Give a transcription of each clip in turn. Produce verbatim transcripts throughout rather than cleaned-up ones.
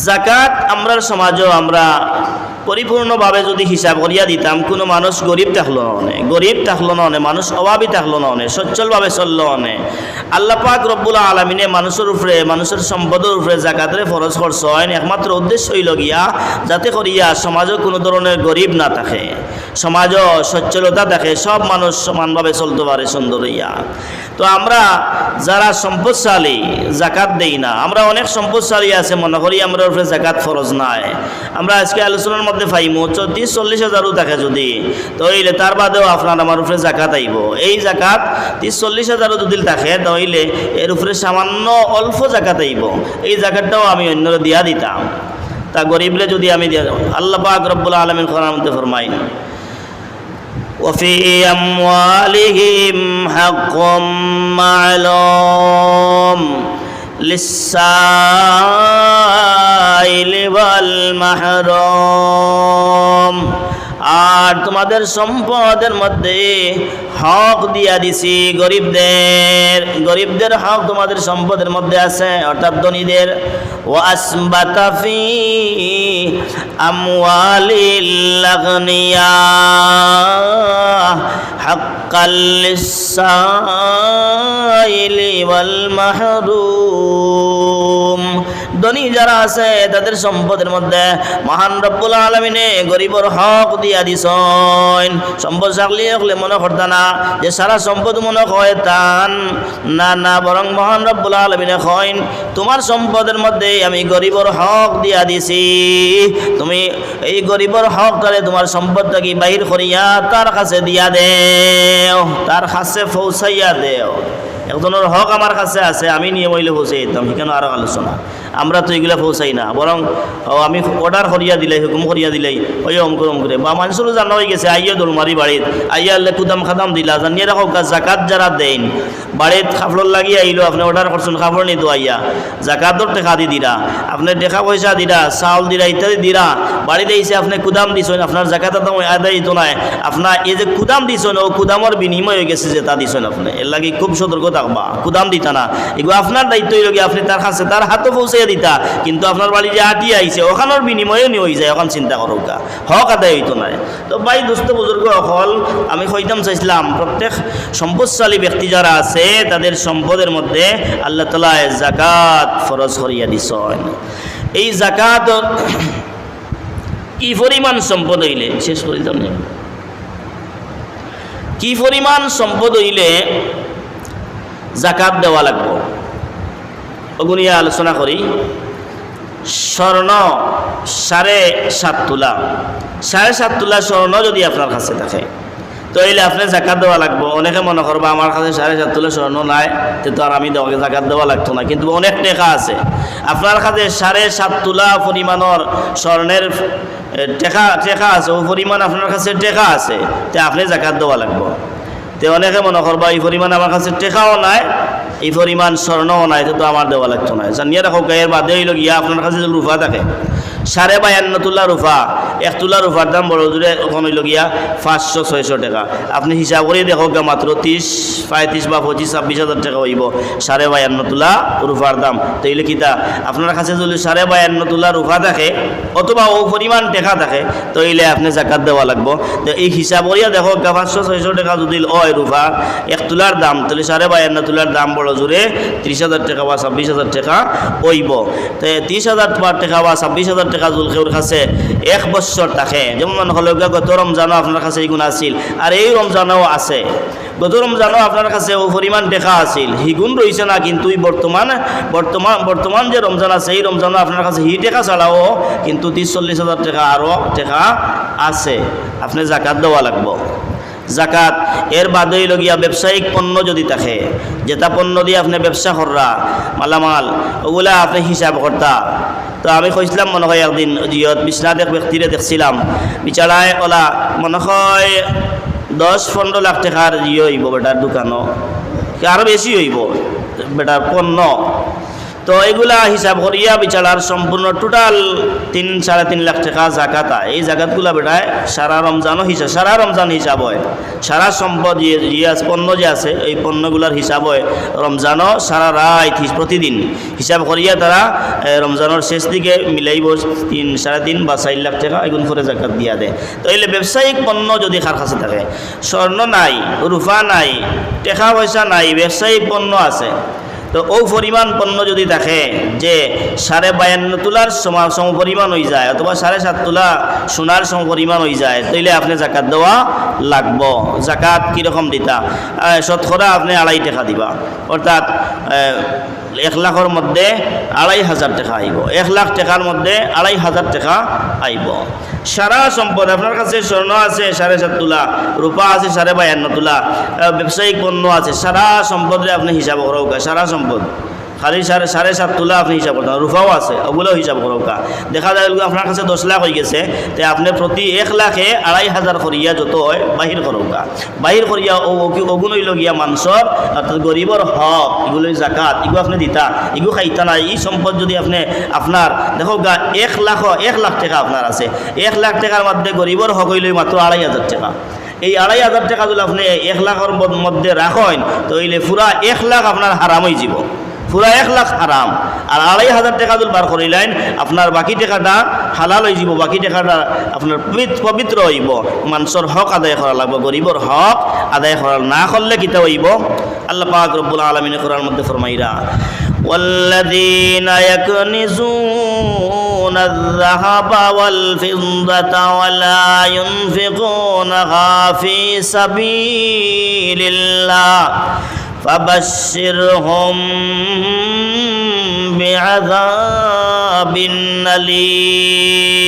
জাকাত আমরার সমাজো আমরা পরিপূর্ণভাবে যুদি হিসাব করিয়া দিতাম, কুনু মানুষ গরিব থাকলো না অনে, গরিব থাকলো না অনে, মানুষ অভাবী থাকলো না অনে, সচ্ছলভাবে চললো অনে। আল্লাহ পাক রব্বুল আলামিনে মানুষর উপরে, মানুষর সম্পদর উপরে জাকাতরে ফরজ করছইন, একমাত্র উদ্দেশ্য অইলো গিয়া যাতে করিয়া সমাজো কুনু ধরনের গরিব না থাকে, সমাজো সচ্ছলতা থাকে, সব মানুষ সমানভাবে চলতে পারে সুন্দর অইয়া। তো আমরা যারা সম্পদশালী, জাকাত দেই না। আমরা অনেক সম্পদশালী আছে, মনে করি আমরার উপরে জাকাত ফরজ নাই। আমরা আজকে আলোচনার মধ্যে পাইমু, চ-, তিশ চল্লিশ হাজারও থাকে যুদি, তো অইলে তার বাদেও আপনার আমার উপরে জাকাত আইবো। এই জাকাত তিশ চল্লিশ হাজারও যুদি থাকে, তো অইলে এর উপরে সামান্য অল্প জাকাত আইবো। এই জাকাতটাও আমি অন্যরে দিয়া দিতাম। তা গরিবরে যুদি আমি দিয়া দিতাম, আল্লাহ পাক রব্বুল আলামিন কোরআনর মধ্যে ফরমাইন, وفي أموالهم حق معلوم للسائل والمحروم। আর তোমাদের সম্পদের মধ্যে হক দিয়া দিছি গরিবদের, গরিবদের হক তোমাদের সম্পদের মধ্যে আছে, অর্থাৎ ধনীদের। وأثبت في أموال الأغنياء حقا للسائل والمحروم। ধনী যারা আছে তাদের সম্পদের মধ্যে মহান রব্বুল আলামিনে গরিবর হক দিয়া দিছইন। সম্পদশালী অকলে মনে করতা না যে সারা সম্পদ মনে কয় তান, না, না, বরং মহান রব্বুল আলামিনে কইন, তোমার সম্পদের মধ্যে আমি গরিবর হক দিয়া দিছি, তুমি এই গরিবর হকটারে তোমার সম্পদ থাকি বাইর করিয়া তার কাছে দিয়া দেও, তার কাছে পৌঁছাইয়া দেও। একজনর হক আমার কাছে আছে, আমি নিয়ম অইলে পৌঁছাই দিতাম, হিখানো আরো আলোচনা। আমরা তো ইগুলা পৌঁছাই না, বরং ও আমি order করিয়া দিলাই, হুকুম করিয়া দিলাই, ওই অমুকরে অমুকরে। বা মানষরও জানা অইগেছে, আইয়া দৌড় মারি বাড়িত, আইয়া আল্লে কুদাম খাদাম দিলা, জানিয়া রাখউক্কা, জাকাত যারা দেইন, বাড়িত কাপড়র লাগি আইলো, আপনে order করছইন কাপড় নিতো আইয়া, জাকাতর টেকা দি দিরা, আপনে টেকা পয়সা দিরা, চাউল দিরা, ইত্যাদি দিরা, বাড়িত আইছে আপনে কুদাম দিছইন, আপনার জাকাত আদায়, আদায় অইতো নায়। আপনার এই যে কুদাম দিছইন, অউ কুদামর বিনিময় অইগেছে যেটা দিছইন আপনে। এরলাগি খুব সতর্ক থাকবা, কুদাম দিতা না। ইগু আপনার দায়িত্ব অইলো গিয়া আপনে তার কাছে, তার হাতো পৌঁছাইয়া দিতা, কিন্তু আপনার বাড়ি যে আটিয়া আইছে, অখানর বিনিময়ে নি অইযায়, অখান চিন্তা করউক্কা, হক আদায় অইতো নায়। তো ভাই, দোস্ত, বুজুর্গ অকল, আমি কইতাম চাইছলাম, প্রত্যেক সম্পদশালী ব্যক্তি যারা আছে, তাদের সম্পদের মধ্যে আল্লাহ তাআলায় জাকাত ফরজ করিয়া দিছইন। এই জাকাত কি পরিমাণ সম্পদ অইলে, শেষ করি দিতাম নি? কি পরিমাণ সম্পদ অইলে জাকাত দেওয়া লাগবো, অগুনিয়া আলোচনা করি। স্বর্ণ সাড়ে সাত তুলা, সাড়ে সাত তুলা স্বর্ণ যুদি আপনার কাছে থাকে, তো অইলে আপনে জাকাত দেওয়া লাগবো। অনেকে মনে করবা, "আমার কাছে সাড়ে সাত তুলা স্বর্ণ নাই, তে তো আর আমি দেওয়া, জাকাত দেওয়া লাগতো না।" কিন্তু অনেক টেকা আছে, আপনার কাছে সাড়ে সাত তুলা পরিমাণর স্বর্ণের, এ, টেকা, টেকা আছে, অউ পরিমাণ আপনার কাছে টেকা আছে, তে আপনে জাকাত দেওয়া লাগবো। তে অনেকে মনে করবা, "এই পরিমাণ আমার কাছে টেকাও নাই, এই পরিমাণ স্বর্ণও নাই, তে তো আমার দেওয়া লাগতো নায়।" জানিয়া রাখউক্কা, এর বাদে অইলো গিয়া আপনার কাছে যুদি রুফা থাকে, সাড়ে বায়ান্ন তুলা রুফা, এক তুলা রুফার দাম বড় জুরে অখন অইলো গিয়া পাঁচশো ছয়শো টেকা। আপনে হিসাব করি দেখউক্কা, মাত্র তিশ, পঁয়ত্রিশ বা পঁচিশ, ছাব্বিশ হাজার টেকা অইবো সাড়ে বায়ান্ন তুলা রুফার দাম। তে অইলে কিতা, আপনার কাছে যুদি সাড়ে বায়ান্ন তুলা রুফা থাকে অথবা অউ পরিমাণ টেকা থাকে, তো অইলে আপনে জাকাত দেওয়া লাগবো। তো এই হিসাব করিয়া দেখউক্কা, পাঁচশো ছয়শো টেকা যুদি অয় রুফা এক তুলার দাম, তাইলে সাড়ে বায়ান্ন তুলার দাম বড় জুরে তিশ হাজার টেকা বা ছাব্বিশ হাজার টেকা অইবো। তে তিশ হাজার টেকা বা ছাব্বিশ হাজার টেকা যুদি কেউর কাছে এক বছর থাকে, যেমন মনে করউক্কা গত রমজানো আপনার কাছে ইগুন আছিল, আর এই রমজানো আছে, গত রমজানো আপনার কাছে অউ পরিমাণ টেকা আছিল, হিগুন রইছে না, কিন্তু এই বর্তমান, বর্তমান, বর্তমান যে রমজান আছে, এই রমজানো আপনার কাছে হি টেকা ছাড়াও কিন্তু তিশ চল্লিশ হাজার টেকা আরো টেকা আছে, আপনে জাকাত দেওয়া লাগবো। জাকাত, এর বাদে অইলো গিয়া ব্যবসায়িক পণ্য যুদি থাকে, যেটা পণ্য দিয়া আপনে ব্যবসা কররা, মালামাল, অগুলা আপনে হিসাব করতা। তো আমি কইছলাম মনে কয় একদিন, জিয়ত বিশ্বনাথ এক ব্যক্তিরে দেখছিলাম, বিচারায় অলা মনে কয় দশ পনেরো লাখ টেকার ইয়ে অইবো বেটার দোকানো, কি আরো বেশি অইবো বেটার পণ্য। তো এইগুলা হিসাব করিয়া বিচারার সম্পূর্ণ টোটাল তিন, সাড়ে তিন লাখ টেকা জাকাত আয়। এই জাকাতগুলা বেটায় সারা রমজানও হিসাব, সারা রমজান হিসাব অয়। সারা সম্পদ যে, যে আছে, পণ্য যে আছে, এই পণ্যগুলার হিসাব অয় রমজানও সারা রাইত হিস-, প্রতিদিন হিসাব করিয়া তারা, এ, রমজানর শেষ দিকে মিলাইবো তিন, সাড়ে তিন বা চাইর লাখ টেকা, এগুন করে জাকাত দিয়া দেয়। তো এইলে ব্যবসায়িক পণ্য যদি কার কাছে থাকে, স্বর্ণ নাই, রূপা নাই, টেকা পয়সা নাই, ব্যবসায়িক পণ্য আছে, তো অউ পরিমাণ পণ্য যদি থাকে যে সাড়ে বায়ান্ন তুলার সমা-, সমপরিমাণ অইযায় অথবা সাড়ে সাত তুলা সোনার সমপরিমাণ অইযায়, তাইলে আপনে জাকাত দেওয়া লাগবো। জাকাত কিরকম দিতা? আহ, শতকরা আপনে আড়াই টেকা দিবা, অর্থাৎ, আহ, এক লাখর মধ্যে আড়াই হাজার টেকা আইবো, এক লাখ টেকার মধ্যে আড়াই হাজার টেকা আইবো। সারা সম্পদ, আপনার কাছে স্বর্ণ আছে সাড়ে সাত তুলা, রূপা আছে সাড়ে বায়ান্ন তুলা, আহ, ব্যবসায়িক পণ্য আছে, সারা সম্পদরে আপনে হিসাব করউক্কা, সারা সম্পদ। খালি সাড়ে, সাড়ে সাত তুলা আপনে হিসাব করতা না, রূপাও আছে, ওগুলাও হিসাব করউক্কা। দেখা যায়, ওগুলো আপনার কাছে দশ লাখ অইগেছে, তে আপনে প্রতি এক লাখে আড়াই হাজার করিয়া যত অয়, বাহির করউক্কা। বাহির করিয়া ও, ও কি, ওগুন অইলো গিয়া মানষর, অর্থাৎ গরিবর হক, ইগুলো জাকাত, ইগু আপনে দিতা, ইগু খাইতা না। ই সম্পদ যদি আপনে, আপনার, দেখউক্কা, এক লাখ, এক লাখ টেকা আপনার আছে, এক লাখ টেকার মধ্যে গরিবর হক অইলো মাত্র আড়াই হাজার টেকা। এই আড়াই হাজার টেকা যদি আপনে এক লাখর মদ-, মধ্যে রাখইন, তাইলে পুরা এক লাখ আপনার হারাম অইযিবো, পুরা এক লাখ হারাম। আর আড়াই হাজার টেকা যদি বার করিলাইন, আপনার বাকি টেকাটা হালাল অইযিবো, বাকি টেকাটা আপনার পবিত-, পবিত্র অইবো। মানষর হক আদায় করা লাগবো, গরিবর হক আদায় করা না করলে কিতা অইবো? আল্লাহ পাক রব্বুল আলামিনে কোরআনর মধ্যে ফরমাইরা, والذين يكنزون الذهب والفضة ولا ينفقونها في سبيل الله فبشرهم بعذاب أليم।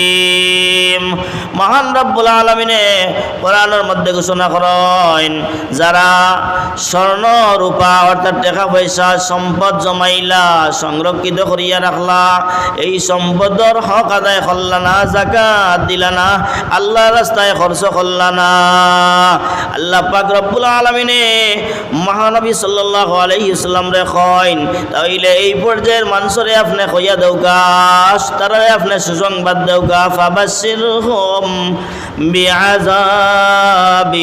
মহান রব্বুল আলামিনে কোরআনর মধ্যে ঘোষণা করইন, যারা স্বর্ণ, রূপা অর্থাৎ টেকা পয়সা, সম্পদ জমাইলা, সংরক্ষিত করিয়া রাখলা, এই সম্পদর হক আদায় করলা না, জাকাত দিলা না, আল্লাহর রাস্তায় খরচ করলা না, আল্লাহ পাক রব্বুল আলামিনে মহানবী সাল্লাল্লাহু আলাইহি ওয়াসাল্লামরে কইন, তাইলে এই পর্যায়ের মানষরে আপনে কইয়া দেউক্কা, তারারে আপনে সুসংবাদ দেউক্কা, فبشرهم بعذاب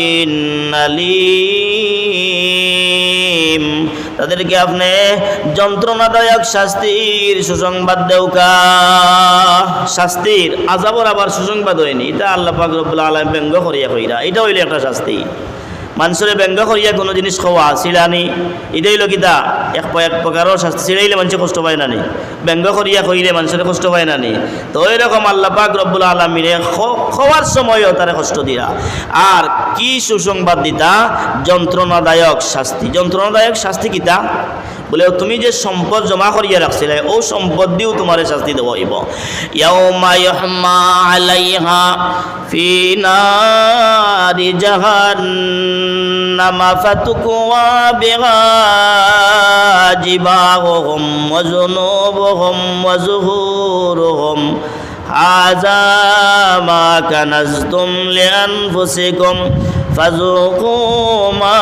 أليم। তাদেরকে আপনে যন্ত্রণাদায়ক শাস্তির সুসংবাদ দেউক্কা। শাস্তির, আযাবর আবার সুসংবাদ অয়নি, ইটা আল্লাহ পাক রব্বুল আলামিন ব্যঙ্গ করিয়া কইরা, ইটা অইলো একটা শাস্তি। মানষরে ব্যঙ্গ করিয়া কুনু জিনিস কওয়া, চিড়ানি, ইটা অইলো কিতা? এক প-, এক প্রকারর শাস্তি। চিড়াইলে মানষে কষ্ট পায় না নি? ব্যঙ্গ করিয়া কইলে মানষরে কষ্ট পায় না নি? তো এইরকম আল্লাহ পাক রব্বুল আলামিনে ক-, কওয়ার সময়ও তারে কষ্ট দিরা। আর কি সুসংবাদ দিতা? যন্ত্রণাদায়ক শাস্তি। যন্ত্রণাদায়ক শাস্তি কিতা? বলে, তুমি যে সম্পদ জমা করিয়া রাখছিলে, অউ সম্পদ দিও তুমারে শাস্তি দেওয়া অইবো। يوم يحمى عليها في نار جهنم فتكوى بها جباههم وجنوبهم وظهورهم هذا ما كنزتم لأنفسكم فذوقوا ما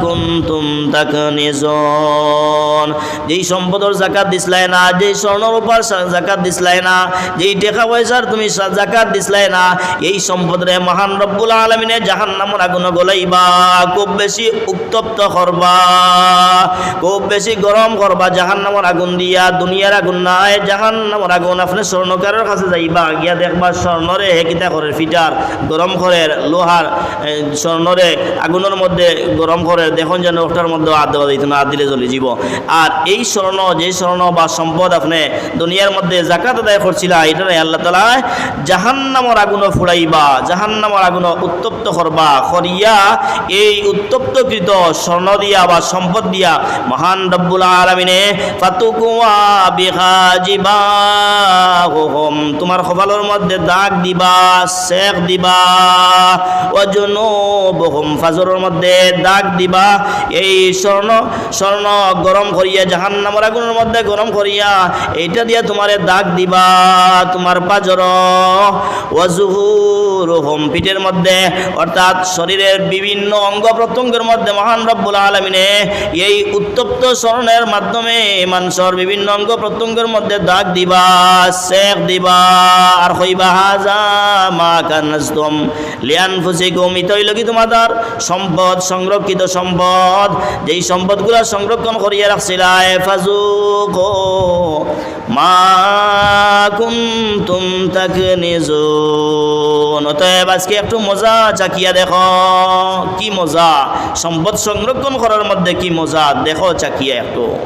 كنتم تكنزون। যেই সম্পদর জাকাত দিছলায় না, যেই স্বর্ণ রূপার সা-, জাকাত দিছলায় না, যেই টেকা পয়সার তুমি সা-, জাকাত দিছলায় না, এই সম্পদরে মহান রব্বুল আলামিনে জাহান্নামর আগুনো গলাইবা, খুব বেশি উত্তপ্ত করবা, খুব বেশি গরম করবা জাহান্নামর আগুন দিয়া। দুনিয়ার আগুন নায়, জাহান্নামর আগুন। আপনে স্বর্ণকারর কাছে যাইবা, গিয়া দেখবা স্বর্ণরে হে কিতা করের, ফিটার, গরম করের, লোহার, এ, স্বর্ণরে আগুনর মধ্যে গরম করের, দেখইন যেন ওটার মধ্যে আত দেওয়া যাইতো না, আত দিলে জ্বলি যিবো। আর এই স্বর্ণ, যে স্বর্ণ বা সম্পদ আপনে দুনিয়ার মধ্যে জাকাত আদায় করছিলা, ইটারে আল্লাহ তাআলায় জাহান্নামর আগুনো ফুড়াইবা, জাহান্নামর আগুনো উত্তপ্ত করবা, করিয়া এই উত্তপ্তকৃত স্বর্ণ দিয়া বা সম্পদ দিয়া মহান রব্বুল আলামিনে ফাতুকুয়া বিহা জিবাহুহুম, তুমার কপালর মধ্যে দাগ দিবা, সেক দিবা, ওয়া জুনু জুনুবুহুম, পাজরর মধ্যে দাগ দিবা। এই স্বর্ণ, স্বর্ণ গরম করিয়া, জাহান্নামর আগুনর মধ্যে গরম করিয়া, এইটা দিয়া তুমারে দাগ দিবা তুমার পাজর। ওয়া যুহুরুহুম, পিঠর মধ্যে, অর্থাৎ শরীরর বিভিন্ন অঙ্গ প্রত্যঙ্গর মধ্যে মহান রব্বুল আলামিনে এই উত্তপ্ত স্বর্ণর মাধ্যমে মানষর বিভিন্ন অঙ্গ প্রত্যঙ্গর মধ্যে দাগ দিবা, সেক দিবা, আর কইবা, "হাযা মা কানাজতুম লিআনফুসিকুম।" ইতা অইলো গি তুমার সম্পদ, সংরক্ষিত সম্পদ, যেই সম্পদগুলা সংরক্ষণ করিয়া রাখছিলায়। "ফাযুকু মা কুনতুম তাকনিজুন।" অতএব আজকে একটু মজা চাখিয়া দেখো, কি মজা, সম্পদ সংরক্ষণ করার মধ্যে কি মজা, দেখো চাখিয়া একটু।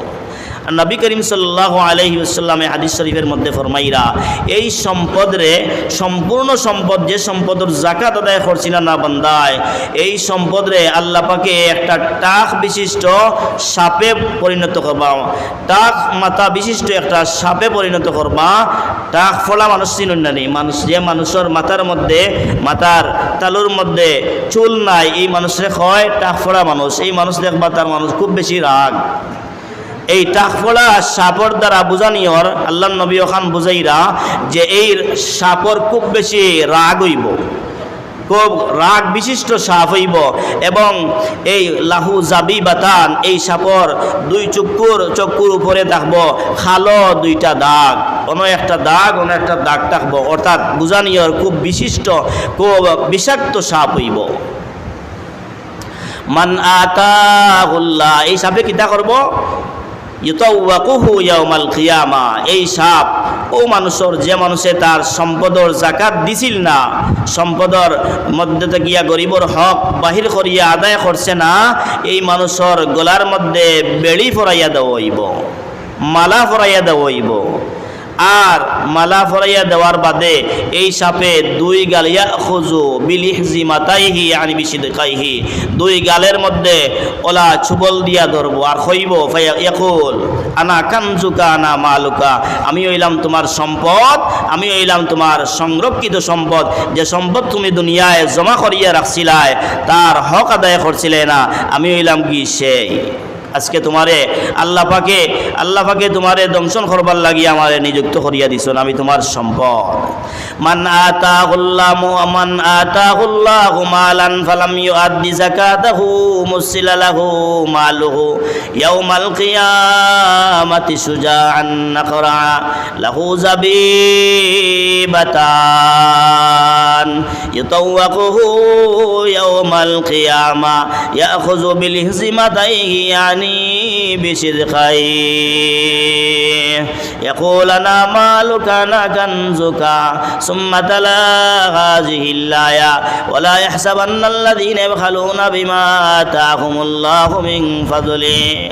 আর নবী করিম সাল্লাল্লাহু আলাইহি ওয়াসাল্লামে হাদিস শরীফর মধ্যে ফরমাইরা, এই সম্পদরে, সম্পূর্ণ সম্পদ, যে সম্পদর জাকাত আদায় করছিলা না বান্দায়, এই সম্পদরে আল্লাহ পাকে একটা টাক বিশিষ্ট সাপে পরিণত করবা। টাক মাথা বিশিষ্ট একটা সাপে পরিণত করবা। টাক ফড়া মানুষ চিনইন না নি? মানুষ, যে মানুষর মাথার মধ্যে, মাথার তালুর মধ্যে চুল নাই, এই মানুষরে কয় টাক ফড়া মানুষ। এই মানুষ দেখবা, তার মানুষ খুব বেশি রাগ। এই টাক ফড়া সাপর দ্বারা বুঝানি অর, আল্লাহর নবী অখান বুঝাইরা যে এই সাপর খুব বেশি রাগ অইবো, খুব রাগ বিশিষ্ট সাপ অইবো। এবং এই লাহু জাবিবাতান, এই সাপর দুই চক্ষুর, চক্ষুর উপরে থাকবো কালো দুইটা দাগ, অনো একটা দাগ, অনো একটা দাগ থাকবো, অর্থাৎ বুঝানি অর খুব বিশিষ্ট, খুব বিষাক্ত সাপ অইবো। মান আতাহুল্লাহ, এই সাপে কিতা করবো? ইউতাওয়াকুহু ইয়াউমাল কিয়ামা, এই সাপ অউ মানুষর, যে মানুষে তার সম্পদর জাকাত দিছিল না, সম্পদর মধ্যে থাকিয়া গরিবর হক বাহির করিয়া আদায় করছে না, এই মানুষর গলার মধ্যে বেড়ি ফরাইয়া দেওয়া অইবো, মালা ফরাইয়া দেওয়া অইবো। আর মালা ফরাইয়া দেওয়ার বাদে এই সাপে দুই গাল, ইয়াখুযু বিলিহজিমাতাইহি, ইয়ানি বিশিদকাইহি, দুই গালর মধ্যে অলা চুবল দিয়া ধরবো আর কইবো, ফায়া-, ইয়াকুল, "আনা কানজুকা, আনা মালুকা, আমি অইলাম তুমার সম্পদ, আমি অইলাম তুমার সংরক্ষিত সম্পদ, যে সম্পদ তুমি দুনিয়ায় জমা করিয়া রাখছিলায়, তার হক আদায় করছিলে না, আমি অইলাম গি সেই।" আজকে তুমারে আল্লাহ পাকে, আল্লাহ পাকে তুমারে দংশন করবার লাগি আমারে নিযুক্ত করিয়া দিছইন, আমি তুমার সম্পদ। মান আতাহুল্লাহু, মান আতাহুল্লাহু মালান ফালাম ইউআদ্দি যাকাতাহু মুসিলা লাহু মালুহু ইয়াউমাল কিয়ামাতি শুজাআন নাকরা লাহু জাবিবাতান। يطوقه يوم القيامة يأخذ بلهزمتيه يعني بشدقيه يقول أنا مالك أنا كنزك ثم تلا هذه الآية ولا يحسبن الذين يبخلون بما آتاهم الله من فضله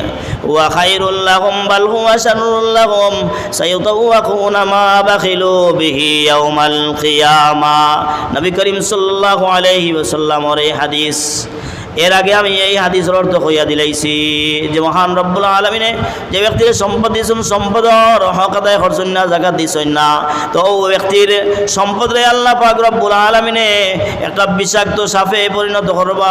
هو خير لهم بل هو شر لهم سيطوقون ما بخلوا به يوم القيامة। নবী করিম সাল্লাল্লাহু আলাইহি ওয়াসাল্লামর এই হাদিস। এর আগে আমি এই হাদিসর অর্থ কইয়া দিলাইছি যে মহান রব্বুল আলামিনে যে ব্যক্তিরে সম্পদ দিছইন, সম্পদর হক আদায় করছইন না, জাকাত দিছইন না, তো অউ ব্যক্তির সম্পদরে আল্লাহ পাক রব্বুল আলামিনে একটা বিষাক্ত সাপে পরিণত করবা।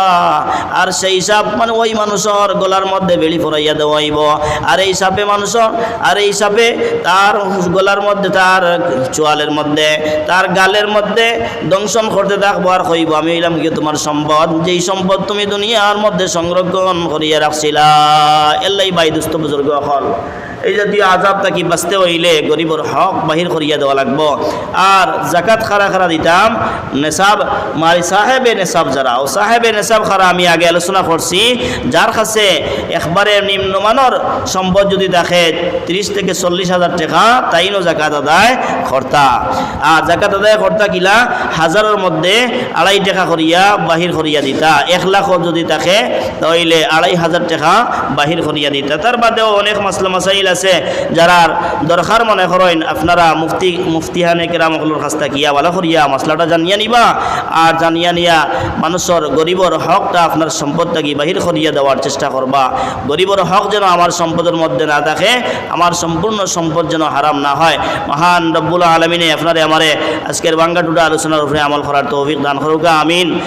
আর সেই সাপ মানে ওই মানুষর গলার মধ্যে বেড়ি ফরাইয়া দেওয়া অইবো। আর এই সাপে মানুষর, আর এই সাপে তার গলার মধ্যে, তার চোয়ালের মধ্যে, তার গালর মধ্যে দংশন করতে থাকবো আর কইবো, "আমি অইলাম গি তুমার সম্পদ, যেই সম্পদ তুমি দুনিয়ার মধ্যে সংরক্ষণ করিয়া রাখছিলা।" এল্লাই ভাই, দোস্ত, বুজুর্গ অকল, এই জাতীয় আযাব থাকি বাঁচতে অইলে গরিবর হক বাহির করিয়া দেওয়া লাগবো। আর জাকাত কারা কারা দিতাম, নেশাব, মালি সাহেবে নেশাব যারা, অউ সাহেবে নেশাব কারা আমি আগে আলোচনা করছি, যার কাছে একবারে নিম্নমানর সম্পদ যদি থাকে ত্রিশ থেকে চল্লিশ হাজার টেকা, তাইনও জাকাত আদায় করতা। আর জাকাত আদায় করতা কিলা, হাজারর মধ্যে আড়াই টেকা করিয়া বাহির করিয়া দিতা। এক লাখও যদি থাকে, তা অইলে আড়াই হাজার টেকা বাহির করিয়া দিতা। তার বাদেও অনেক মাসলা মাসাইল আছে, যারার দরকার মনে করইন, আপনারা মুফতি, মুফতিয়ানে কেরাম অকলর কাছ থাকি ইয়া ভালা করিয়া মাসলাটা জানিয়া নিবা। আর জানিয়া নিয়া মানুষর, গরিবর হকটা আপনার সম্পদ থাকি বাহির করিয়া দেওয়ার চেষ্টা করবা। গরিবর হক যেন আমার সম্পদর মধ্যে না থাকে, আমার সম্পূর্ণ সম্পদ যেন হারাম না হয়। মহান রব্বুল আলামিনে আপনারে আমারে আজকের ভাঙ্গা টুটা আলোচনার উপরে আমল করার তৌফিক দান করুকা, আমিন।